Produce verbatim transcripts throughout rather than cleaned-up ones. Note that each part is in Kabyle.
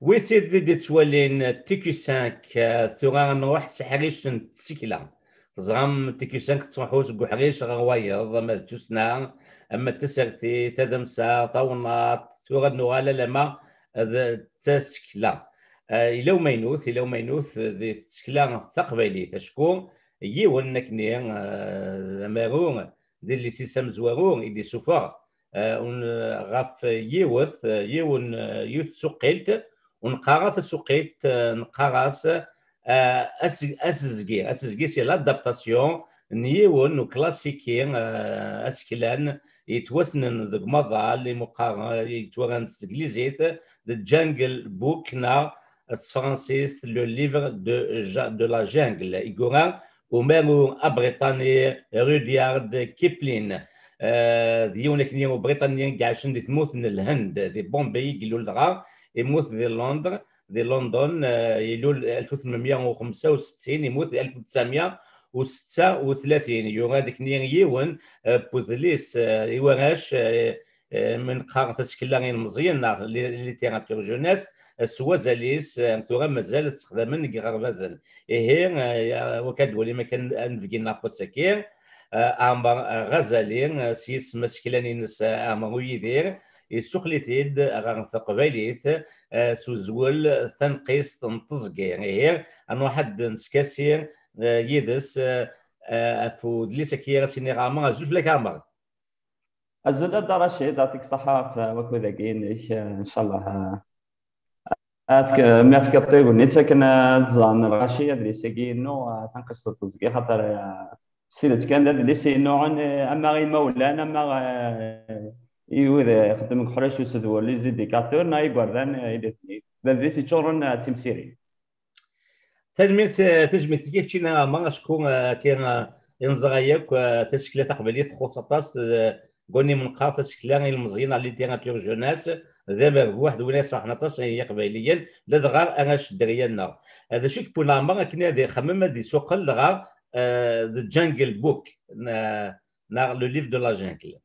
Wi tid i d-ittwalin T Q cinq, eh, tura nruḥ s aḥric n tsekla. Teẓram T Q cinq tettruḥu seg uḥric ɣer wayeḍ, ama d tussna, ama d tasertit, tadamsa, tawennaṭ, tura nuɣal alama d tasekla. Eh, yella umaynut, yella umaynut di tsekla taqbaylit, acku yiwen akkenni, eh, d amaru d idles-is amezwaru i d-isuffeɣ, eh, un-, ɣef yiwet, eh, yiwen, eh, yiwet tsuqqilt, ur neqqar ara tasuqqilt, eh, neqqar-as, eh, as-, asezgi. Asezgi, c'est l'adaptation n yiwen uklasiki, eh, aseklan yettwassnen deg umaḍal imuqqaren, eh, yettwaran s teglizit, The Jungle Book, neɣ s tefransist, Le Livre de Ja-, de la Jungle, i yura umaru abriṭani Rudyard Kipling. Eh, d yiwen akkenni ubriṭani i iɛacen di tmurt n Lhend, di Bombay i yellul dɣa, imut di Londres, di London, eh, ilul alef u tmenmya u xemsa u settin, imut alef u tesɛemya u setta u tlatin. Yura-d akkenni yiwen, eh, n wedlis, eh, i warrac, eh, eh, mi neqqar tasekla i ilmeẓyen neɣ li-, littérature jeunesse, eh, s wazal-is, eh, tura mazal ad t-ssexdamen deg yiɣerbazen. Ihi, eh, ya, wakk ad d-twalim akken anebgi-nneɣ n wass-agi, eh, Ɛmer Ɣazali, eh, s yisem aseklan-ines, eh, Ɛmer Uyidir, yessuqel-it-id ɣer teqbaylit, eh, s uzwel Tanqist n teẓgi. Ihi, ad nruḥ ad neskasi, eh, yid-s, eh, eh, ɣef udlis-agi ara s-iniɣ Ɛmer. Azul fell-ak, Ɛmer. Azul a Dda Racid, yɛṭik ṣṣeḥḥa ɣef wakud-agi-inek, eh, ncallah, eh, ad tk-, mi ad tefkiḍ tagnit akken ad ẓren lɣaci adlis-agi-inu, eh, Tanqist n teẓgi, xaṭer, eh, s tidet kan d adlis-inu, eh, ama i imawlan, ama, eh, i wid ixeddmen deg uḥric usedwel, les éducateurs, neɣ igerdan, eh, i d, d adlis yeččuren, eh, d timsirin. Tanemmirt, eh, tajmilt-ik i keččini a Ɛmer, acku, eh, akka, eh, i neẓra yakk, eh, tasekla taqbaylit txuṣṣ aṭas, eh, deg wayen i neqqar tasekla i ilmeẓyen, neɣ littérature jeunesse, d amerbuḥ, d win ara yesferḥen aṭas i Yiqbayliyen, ladɣa arrac dderya-nneɣ. Eh, d acu i yewwin Ɛmer akken ad ixemmem ad isuqel dɣa, eh, The Jungle Book, n-, neɣ Le Livre de la Jungle?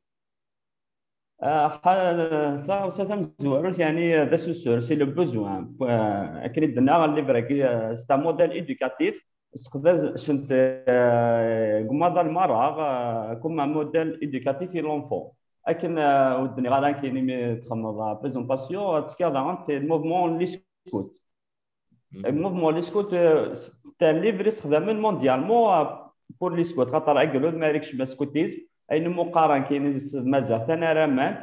Ah, xa-, taɣawsa tamezwarut, yeɛni d asusur, c'est le besoin. Ah, akken i d-tenna, livre-agi, ah, c'est un modèle éducatif, sseqdacent, ah, deg umaḍal merra, ah, comme un modèle éducatif i l'enfant. Akken, ah, ur d-nniɣ ara akken imi txedmeḍ la présentation, ad tekkiḍ daɣen le mouvement Les Scouts. Mhm. Le mouvement Les Scouts, euh, c'est un livre i ssexdamen mondialement, euh, pour les scouts. Xaṭer agrud ma ara yekcem askutisme, ayen umi qqaren kan s tmaziɣt anaramant,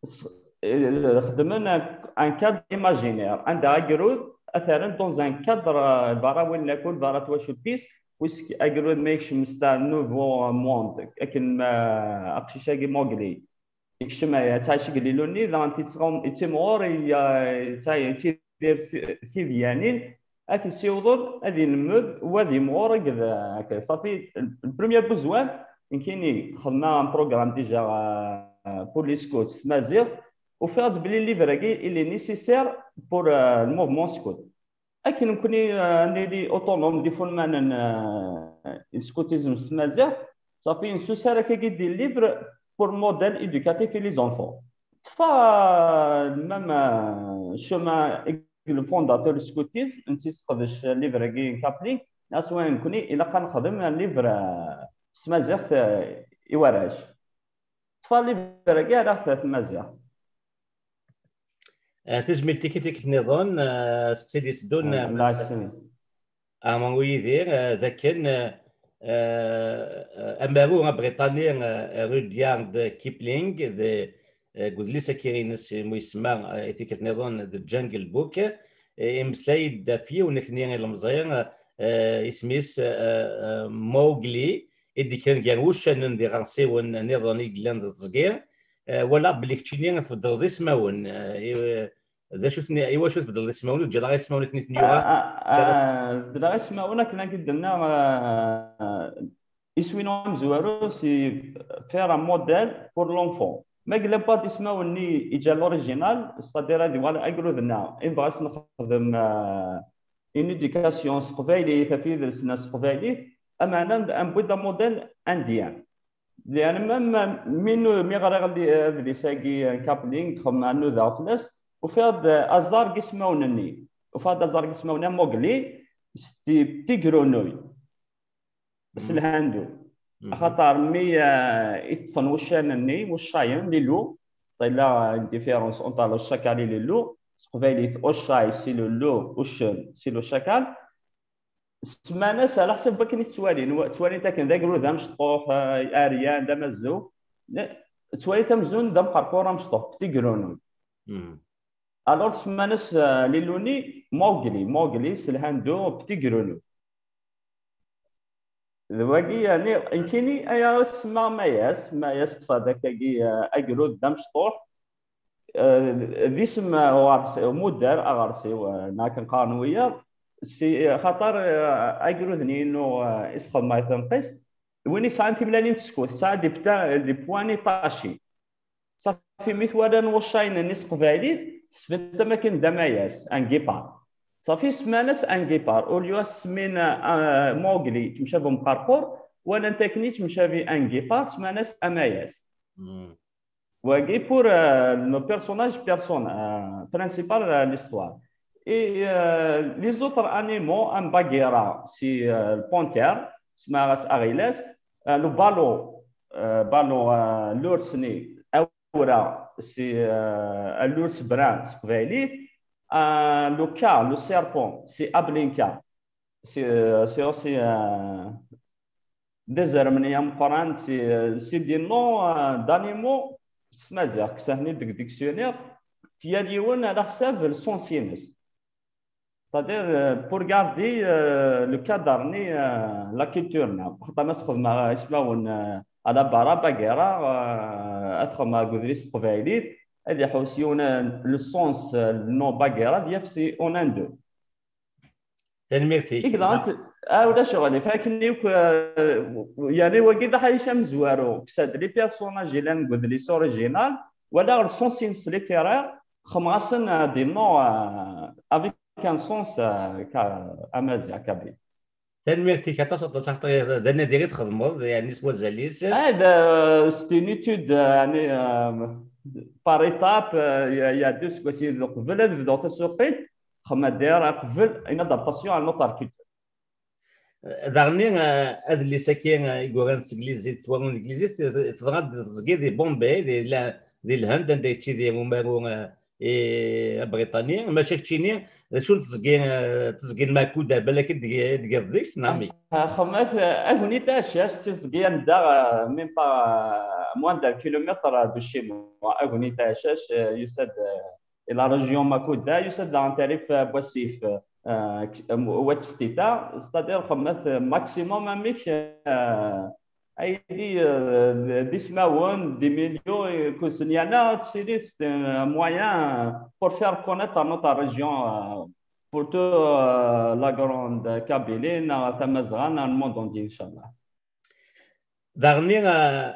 s-, eh, xedmen un, un cadre imaginaire. Anda agrud, ad t-rren dans un cadre, euh, berra win lakul, berra twacult-is, wis agrud ma yekcem c'est un nouveau monde, akken ma aqcic-agi Mowgli. Yekcem, yettɛic deg lilu-nni, daɣen yettimɣur, yettidir tidyanin, ad t-issiwḍen ad ilemmed, u ad yimɣur akked, akked, ṣafi, le premier besoin, nekkini xedmeɣ un programme déjà, euh, pour les scouts s tmaziɣt, ufiɣ-d belli livre-agi il est nécessaire pour, euh, le mouvement scout. Akken nekkni, euh, ad nili autonome d ifunmanen, euh, n scoutisme s tmaziɣt, ṣafi nessusar akkagi des livres pour modèle éducatif et les enfants. Teṭṭef, euh, même, euh, chemin i le fondateur n scoutisme, netta yesseqdec livre-agi n Kipling, aswa nekkni ilaq ad nexdem un livre, euh, s tmaziɣt, euh, i warrac. Teṭṭef livre-agi ara tmaziɣt. Ah, tajmilt-ik i tikkelt nniḍen, ah, aseqsi d-iteddun, ah, ah, Ɛmer Uyidir, ah, d akken, ah, ah, amaru abriṭani, ah, Rudyard Kipling, d, ah, deg udlis-agi-ines umi isemma, ah, i tikkelt nniḍen The Jungle Book, ah, imeslay-d ɣef yiwen akkenni ilemẓi, ah, isem-is, ah, ah, Mowgli, i d-yekkren gar wuccanen d iɣersiwen nniḍen i yellan di teẓgi. Eh, walaɣ belli keččini tbeddleḍ ismawen. Eh, i, d acu ten-, i wacu tbeddleḍ ismawen, ur teǧǧiḍ ara ismawen akken i ten-yuɣ? Ah, ah, ah, beddleɣ ismawen akken ad k-id-nniɣ, ah, iswi-inu amezwaru, c'est faire un modèle pour l'enfant. Ma yella wwiɣ-d ismawen-nni iǧǧa l'original, c'est-à-dire ad iwala agrud-nneɣ, i nebɣa ad s-nexdem, ah, une éducation s teqbaylit, ɣef yidles-nneɣ s teqbaylit, ameɛna ad newwi-d amodèle indien. Liɛna ma, ma, mi nu-, mi ɣriɣ li-, adlis-agi n Kipling, xedmeɣ, nudaɣ fell-as, ufiɣ-d aẓar deg ismawen-nni. Ufiɣ-d aẓar deg ismawen-nni, Mowgli, s ti-, Petit Grenouille, s lhandu. Axaṭer mi, euh, i teṭṭfen wuccanen-nni, wuccayen, les loups, tella une différence entre le chacal et le loup, s teqbaylit, uccay, c'est le loup, uccen, c'est le chacal. Semman-as, ɛla ḥsab wakken i t-ttwalin, wa-, ttwalin-t akken d agrud amecṭuḥ, euh, aryan, d amazzuf. Ne-, ttwalin-t amzun d amqerqur amecṭuḥ, Petit Grenouille. Alors, semman-as, euh, les loups-nni Mowgli, Mowgli, s lhandu, Petit Grenouille. D wagi, yani, nekkini ay as-semmaɣ Mayas, Mayas ṭṭfeɣ-d akkagi, euh, agrud d amecṭuḥ. Euh, d isem, euh, uɣersiw, mudder aɣersiw, euh, neɣ akken qqaren wiyaḍ, si, xaṭer, euh, agrud-nni inu, euh, i s-xedmeɣ i tenqist, win yesɛan timellalin n tsekkut, tesɛa des pta-, des points tachés. Safi mi t-walan wuccayen-nni s teqbaylit, ḥesben-t am akken d amayas, un guépard. Safi semman-as un guépard. Au lieu ad s-semmin, euh, Mowgli, yettemcabi umqerqur, walan-t akken yettemcabi un guépard, semman-as amayas. Wagi pour, euh, le personnage person-, euh, principal, euh, l'histoire. Et, euh, les autres animaux, un Bagheera, c'est, euh, le panthère, semman-as aɣilas, euh, le Balou, euh, Balou, euh, l'ours-nni, awra, c'est, euh, l'ours brun s teqbaylit, euh, le Kaa, le serpent, c'est Ablinka. C'est, euh, c'est aussi, euh, d azrem-nni ameqqran, c'est, euh, c'est des noms, euh, d'animaux s tmaziɣt, kkes-aten-id deg dictionnaire, yal yiwen ɛla ḥsab le sens-ines. C'est-à-dire, euh, pour garder, euh, le cadre-nni, euh, la culture-nneɣ. Xaṭer ma s-xedmeɣ ismawen, euh, à la Bara, Bagheera, euh, ad xedmeɣ deg udlis s teqbaylit, ad iḥewwes yiwen, euh, le sens, euh, le nom Bagheera, ad yaf c'est en hindou. Tanemmirt-ik. Ik daɣen t-, ah, ulac aɣilif. Akken akk, euh, yani, wagi d aḥric amezwaru. Kkes-d les personnages yellan deg udlis original, walaɣ le sens-ines littéraire, xedmeɣ-asen, euh, des noms, euh, avec un sens, euh, ka-, amaziɣ, kabyle. Tanemmirt-ik aṭas, aṭas, axaṭer d anadi i txedmeḍ, yani, s wazal-is. Ah, d, euh, c'est une étude, euh, yani, euh, par étape, euh, il y a, il y a deux semaines, donc, qbel ad bduɣ tasuqqilt, xedmeɣ-d qbel une adaptation à notre culture. Daɣen, eh, adlis-agi, eh, i yuran s teglizit, twarun deg teglizit, eh, tebɣa ad teẓgi di Bombay, di la-, di Lhend, anda yettidir umaru, eh, i Abriṭani. Maca keččini, d acu n teẓgi, eh, teẓgi n Makuda, balak i d-, d-tgiḍ deg-s, neɣ mi? Ah, xemmet, eh, Agnit Acac, d tiẓgi anda, eh, même pas, eh, moins d'un kilomètre, eh, de chez moi. Agnit Acac, eh, yusa-d, eh, et la région Makuda, yusa-d daɣen tarif, euh, n wasif, euh, k-, euh, Wat Stita, c'est-à-dire xemmet, euh, maximum amek, euh, aydi, euh, d ismawen, des millions, et que c'est, il y en a, c'est un moyen pour faire connaître notre région, euh, pour toute, euh, la grande Kabylie, neɣ Tamazɣa, neɣ le monde entier, Inch'Allah. Daɣen, euh,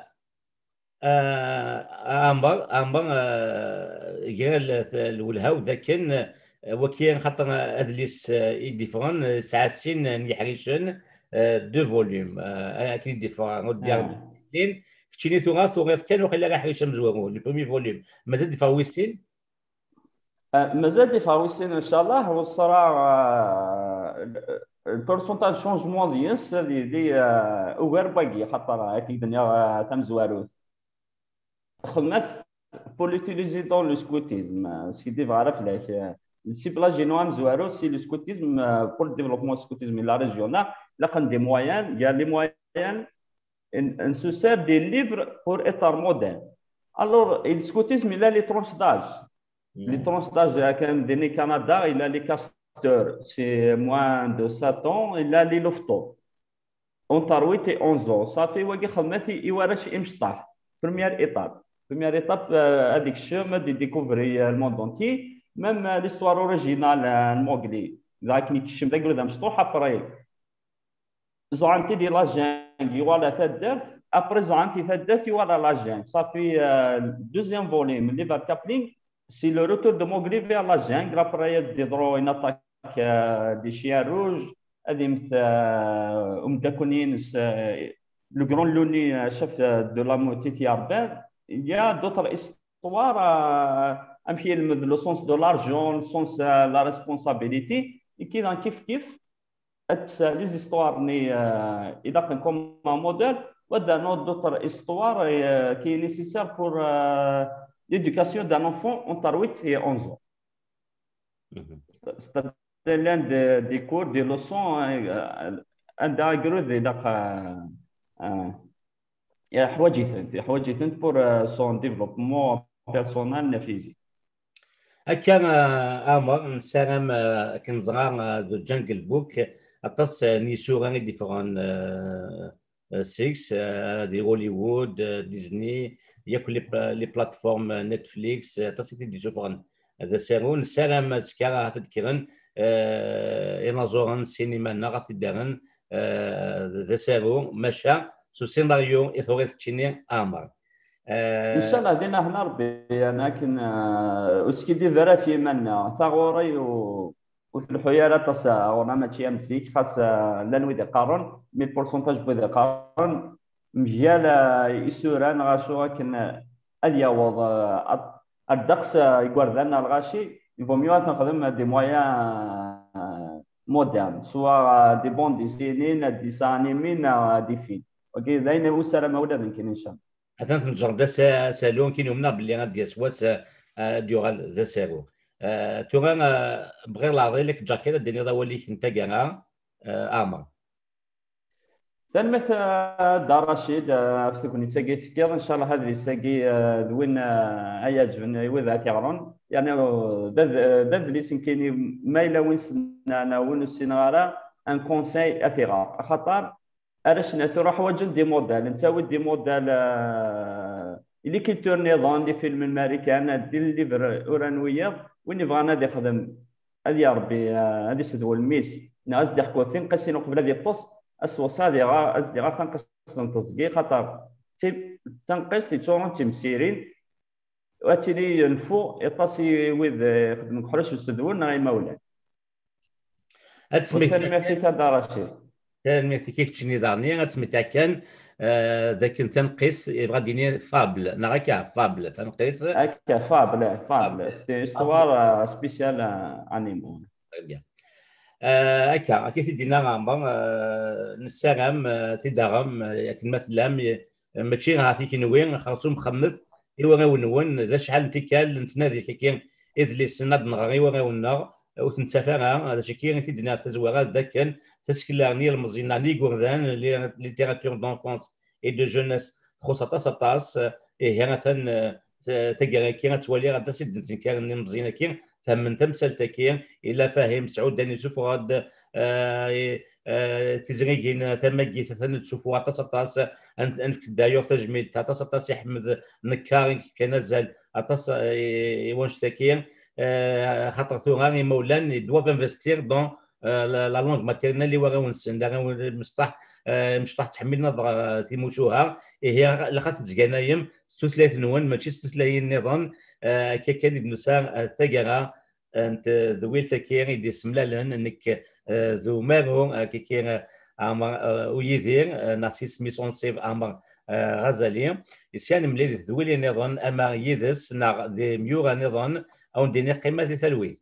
Ah, Ɛmer, Ɛmer, ah, ger l-, t-, lwelha-w d akken, ah, waki xaṭer, ah, adlis, ah, i d-iffɣen, ah, yesɛa sin n yiḥricen, ah, deux volumes, ah, akken i d-iffeɣ, ur d-yaɣ din. Keččini tura turiḍ kan waqila aḥric amezwaru, le premier volume. Mazal d-iffeɣ wis sin? Ah, mazal d-iffeɣ wis sin, ncallah, weṣṣra, ah, le, le pourcentage changement deg-s ad yili, ah, ugar n wagi, xaṭer, ah, akken i d-nniɣ, ah, tamezwarut. Xedmeɣ-t pour l'utiliser dans le scoutisme, ah, skiddibeɣ ara fell-ak. Ah, le ciblage-inu amezwaru, c'est le scoutisme, ah, pour le développement du scoutisme et la région. Neɣ, ilaq-aɣ des moyens, il y a les moyens, on, on se sert des livres pour être modèle. Alors, le scoutisme, il a les tranches d'âge. Les tranches d'âge, akken din i Canada, il a les casteurs, c'est moins de sept ans, il a les loftos, entre huit et onze ans. Safi, wagi xedmeɣ-t i, i warrac imecṭaḥ. Première étape. Première étape, euh, ad ikcem, ad découvrir, euh, le monde entier. Même, euh, l'histoire originale, euh, n Mowgli. Dakken ikcem d agrud amecṭuḥ, après, ẓẓɛen-t-id i la jungle, yuɣal ar taddart, après ẓẓɛen-t i taddart, yuɣal à la jungle. Safi, euh, deuxième volume, Lever Kapling, c'est le retour de Mowgli vers la jungle, après ad d-iḍru une attaque, euh, des chiens rouges, ad immet, euh, umeddakel-ines, euh, le grand Loni, euh, chef, euh, de la Mouti Tiarben. Il y a d'autres histoires, euh, amek yelmed le sens de l'argent, le sens, euh, la responsabilité, et qui dans kif kif, ad les histoires-nni, euh, ilaqen comme un modèle, ou d'autres histoires, euh, qui est nécessaire pour, euh, l'éducation d'un enfant entre huit et onze ans. C'est-à-dire l'un des, des cours, des leçons, euh, un degré de, euh, euh, yeḥwaǧ-itent, yeḥwaǧ-itent pour, euh, son développement personnel et physique. Akka, euh, Amer, nessaram, euh, akken neẓra, euh, de Jungle Book, aṭas, euh, n yisura i d-iffɣen, euh, euh, seg-s, euh, di Hollywood, euh, Disney, yakk les, pla- les plateformes, euh, Netflix, euh, aṭas i t-id-yessufɣen d asaru. Nessaram azekka ahat ad d-kkren, euh, inaẓuren n ssinima-nneɣ ad t-id-rren, euh, d asaru, maca s usinaryu i turiḍ keččini, Amer. Inchallah, dinna hna Rebbi, yani akken, euh, ur skiddib ara ɣef yiman-nneɣ. Taɣuri ur, ur tleḥḥu ara aṭas, euh, ɣur-neɣ mačči am zik, xas, euh, llan wid iqqaren, mais le pourcentage n wid iqqaren, mgal, euh, isura neɣ acu akken, euh, ad yaweḍ, euh, ad, ad ddeqs, euh, igerdan neɣ lɣaci, il vaut mieux ad t-nexdem des moyens, euh, modernes, soit, euh, des bandes dessinées, des dessins animés, neɣ, euh, des films. Wagi d ayen ur ssarameɣ ula d nekkini, inchallah. Atan tneǧǧreḍ-d asa- asalu, nekkini umneɣ belli ad d-yas wass, eh, ad d-yuɣal d asaru. Eh, tura, eh, bɣiɣ leɛḍil ad k-ǧǧeɣ kan ad d-tiniḍ awal-ik n taggara, eh, Ɛmer. Tanemmirt, eh, a Dda Racid, eh, ɣef tegnit-agi i tefkiḍ. Ncallah adlis-agi, eh, d win, eh, ay iɛeǧben i wid ara t-yeɣren. Yeɛni, eh, d ad- d adlis nekkini ma yella win ssnen neɣ win ur ssineɣ ara, un conseil ad t-iɣer. Axaṭer arrac-nni tura ḥwaǧen des modèles, nettawi-d des modèles, euh, i les cultures nniḍen, les films américains, des livres ur n wiyaḍ, win yebɣan ad ixdem, ad yerbi, euh, ad isedwel mmi-s, neɣ ad s-d-iḥku tinqasin uqbel ad yeṭṭes, ass n wass-a ad iɣer, ad s-d-iɣer tanqasit n teẓgi, xaṭer d ti- d tanqasit yettuɣren d timsirin, ad tili yenfu aṭas i wid, eh, ixeddmen deg uḥric usedwel neɣ imawlan. Ad tesmektiḍ. Tanemmirt-ik a Dda Racid. Tanemmirt-ik i keččini daɣen, ad tesmektiḍ kan, eh, d akken tanqist yebɣa ad d-yini fable, neɣ akka, fable, tanqist. Akka, fable, fable. C'est une histoire, euh, spéciale, euh, animaux. Très bien. Eh, akka, akka i t-id-yenna Ɛmer, eh, nessaram, eh, ad t-id-taɣem, eh, akken ma tellam, eh, mačči ahat i kenwi, xersum xemmet i warraw-nwen, d acḥal n tikkal nettnadi kiki idlisen ad nɣer i warraw-nneɣ, ur ten-nettaf ara, d acu-agi i t-id-nniɣ ɣef tazwara, d akken tasekla n yilmeẓyen, n yigerdan, li- littérature d'enfance et de jeunesse, txuṣṣ aṭas, aṭas, eh, ihi atan, eh, taggara-agi ad twaliɣ aṭas i d-nettenkaren n yilmeẓyen-agi, fehmen tamsalt-agi, illa Fahim Sɛudan yessufeɣ-d, eh, eh, tizrigin, tamagit, atan ad tessufeɣ aṭas, aṭas, ad nefk d'ailleurs tajmilt aṭas, aṭas i Ḥmed Nekkar, i yefkan azal aṭas, eh, i, i wanect-agi, eh, xaṭer tura imawlan, ils doivent investir dans, eh, la, la langue maternelle i warraw-nsen, d arraw imecṭaḥ, eh, imecṭaḥ ttḥemmilen ad ɣer timucuha, ihi ilaq ad tettganayem s tutlayt-nwen, mačči s tutlayin nniḍen, eh, akka kan i d-nusa, eh, taggara, eh, n tedwilt-agi i d-isemlalen nekk, eh, d umaru, eh, kiki, eh, Ɛmer, eh, u Yidir, eh, neɣ s yisem-is unṣib Ɛmer, eh, Ɣazali. Sya nemlil di tedwilin nniḍen, ama yid-s neɣ d imyura nniḍen, ad wen-d-iniɣ qqimet di talwit.